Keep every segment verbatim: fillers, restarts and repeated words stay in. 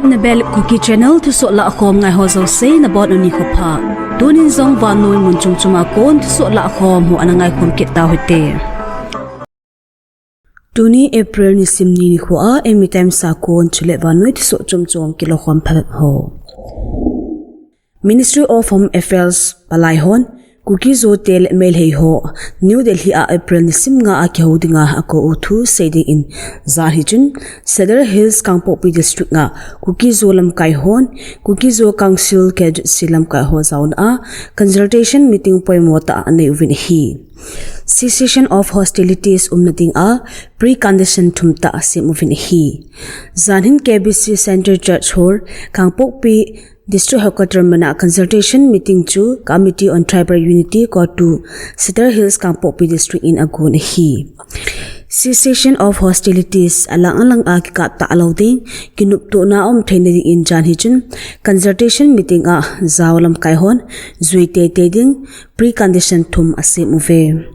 Nabel Kuki Channel thusoh lahkhom ngai ho jouse nabonun nikho pha. Tunin jong vannoi mun chom chom a kon thusoh lahkhom ho ana ngaikhom kit tauhite. Tuni April nisim ni nikho a Eimi Times a kon chule vannoi thusoh chom chom kilakhom phabep ho. Ministry of Home Affairs palai hon Kuki-Zo te le Meitei ho New Delhi a April nisim nga a kihou dinga akou u thu sei dingin, jan hichun Sadar Hills Kangpokpi District a Kuki-Zo lamkai hon Kuki-Zo Council, K Z C lamkai ho jaona a consultation meeting poimo tah anei uvin ahi. Cessation of hostilities umna dinga precondition thum tah asem uvin ahi. Jan hin K B C Centre Church Hall, Kangpokpi District Headquarter muna consultation meeting chu Committee on Tribal Unity, CoTU, Sadar Hills Kangpokpi District in agon ahi. Cessation of hostilities alang alang a kikap talou ding, kinoptona aum theina dingin jan hichun consultation meeting a jao lamkai hon jui teitei ding precondition thum asem uve.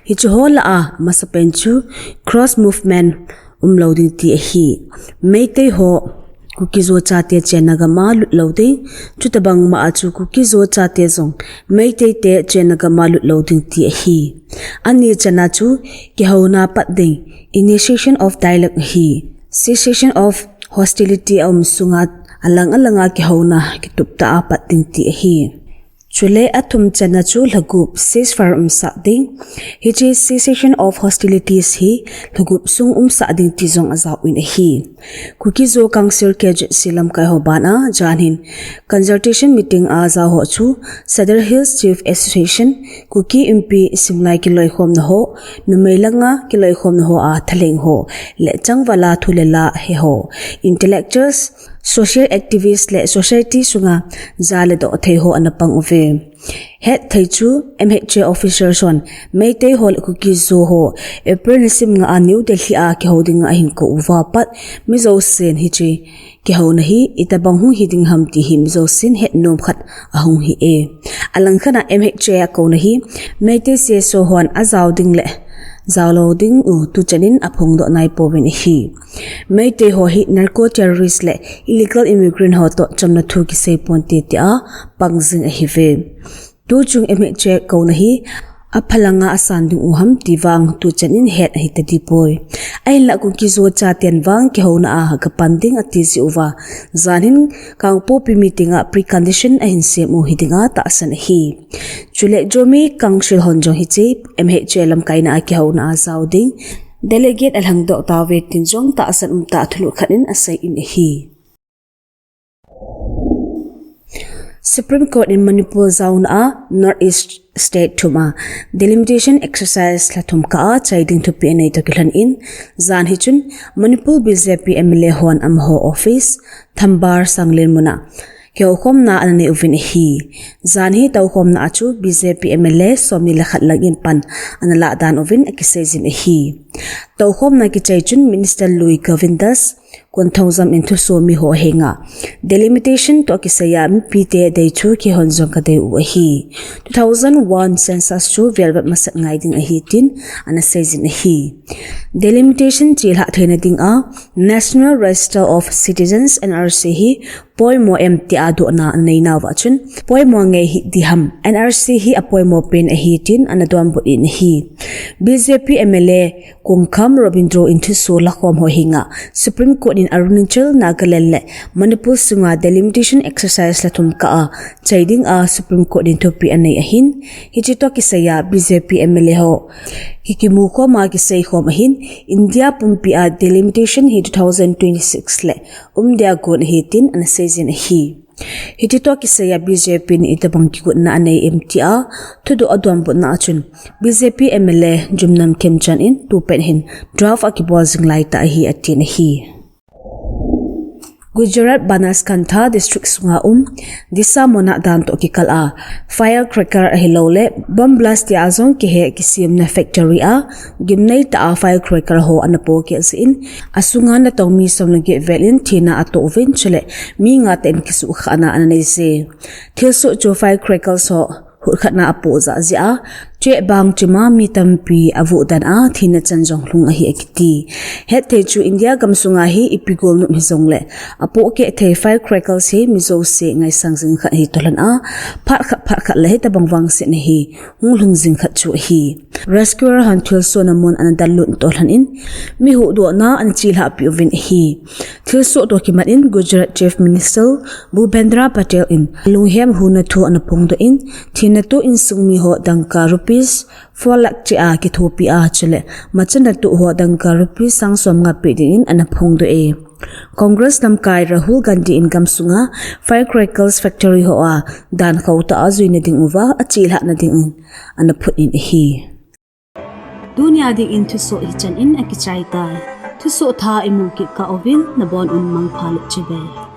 Hiche ho lah a masapen chu cross movement umlou ding ti ahi. Meitei ho Kuki-Zo chate chenna gam a lutlou ding, chutabang ma a chu Kuki-Zo chate jong Meitei te chenna gam a lutlou ding ti ahi. Ani channa chu kihouna pat ding, initiation of dialogue ahi. Cessation of hostility aum sunga alang alang a kihouna kitup tah a pat ding ti ahi. Chule athum channa chu lhagup, ceasefire umsah ding. Hiche cessation of hostilities hi lhagup sung umsah ding ti jong ajao in ahi. Kuki-Zo Council, K Z C lamkai ho bana jan hin consultation meeting a jao ho chu Sadar Hills Chief Association, Kuki Inpi simlai kiloikhomna ho, numei langa kiloikhomna ho a thalheng ho, le changvala thu le la he ho, intellectuals, social activist le society sunga ja le doh thei ho ana pang uve. Hetthei chu M H A officers hon Meitei ho le Kuki-Zo ho April nisim nga a New Delhi a kihou dinga ahin kou uva pat mi jousen hiche kihouna hi itobang hung hiding ham ti hi mi jousen hetnom khat ahung hi e. Alangkhat a M H A akouna hi Meitei C S O hon ajao ding le jaolou ding u tuchan in aphongdoh naipouvin ahi. Meitei ho hi narco terrorist le illegal immigrant ho toh chamna thu kisei ponte tia pang jing ahiuve. Tuchung M H A kouna hi aphalanga asan ding u ham ti vang tuchan in het ahi tadipoi. Ahinlah Kuki-Zo chaten vang kihouna a kapan ding ati jeh uva jan hin Kangpokpi meeting a precondition ahin sem u hidinga tahsan ahi. Chule Zomi Council hon jong hiche M H A lamkaina a kihouna a jao ding delegate alhangdoh tauve tin jong tahsan umtah thulhuh khat in asei in ahi. Supreme Court in Manipur jaona a North East state thum a delimitation exercise lha thum kah a chai ding thupi anei toh kilhon in, jan hichun Manipur B J P M L A hon amaho office Thambal Sanglen muna kihoukhomna ana nei uvin ahi. Jan hi toukhomna a chu B J P M L A somni le khat lang in pan ana lah dan uvin akiseijin ahi. Toukhomna kichai chun Minister lui Govindas Konthoujam in thusomi ho henga delimitation toh kisaiya mipite dei chu keihon jong kadei u ahi. Two thousand one census chu velvet masat ngai ding ahi tin ana seijin ahi. Delimitation chelhah theina dinga National Register of Citizens, N R C, hi poimo em tia dohna anei nauva chun poimo ngei hih diham, N R C hi apoimo pen ahi tin ana donbut in ahi. B J P M L A Kongkham Rabindro in thuso lakhom ho henga Supreme Court in Arunachal, Nagaland le Manipur sunga delimitation exercise lha thum kah a chai dinga Supreme Court in thupi anei ahin, hiche toh kisaiya B J P M L A ho hi kimukhom a kiseikhom ahin, India pumpi a delimitation hi two thousand twenty-six le um dia gon ahi tin ana seijin ahi. Hiche toh kisaiya B J P in itobang kigotna anei em tia thudoh adonbutna a chun B J P M L A Yumnam Khemchand in tupet hin draft akibol jing laitah ahi atin ahi. Gujarat Banaskantha district sunga um Disha muna dan toh kikal a firecracker ahilouleh bomb blast tia jong kihe kisemna factory a gimnei tah a firecracker ho ana pohkeh jeh in asunga natong mi somle get vel in thina atoh uvin chule mi nga tah in kisuhkhahna ana neije. Thilsoh chu firecrackers ho hutkhatna apoh jah jeh a Cheh bang chima mi tampi avuh dan a thina chan jong lhung ahi akiti. Hetthei chu India gamsunga hi ipi golnop hijongle, apohkeh thei firecrackers hi mi jouse ngaisang jing khat ahi toh lhon a, phat khat phat khat le hitobang vangsetna hi hung lhung jing khat chu ahi. Rescuer hon thilsoh na mun ana dallut toh lhon in, mi huhdohna ana chelhah peh uvin ahi. Thilsoh toh kimat in Gujarat Chief Minister Bhupendra Patel in alunghem huhna thu ana phongdoh in, thina toh insung mi ho dangka rupees four lakh cheh a kithopi a, chule machana toh ho dangka rupees sang som nga peh dingin ana phongdoh e. Congress lamkai Rahul Gandhi in gamsunga firecrackers factory ho a dan khauh tah a juina ding uva achelhahna dingin ana phut in ahi. Tunia dingin thusoh hichan in akichai tai. Thusoh thah imu kit kah uvin nabon un mangpha le chibai.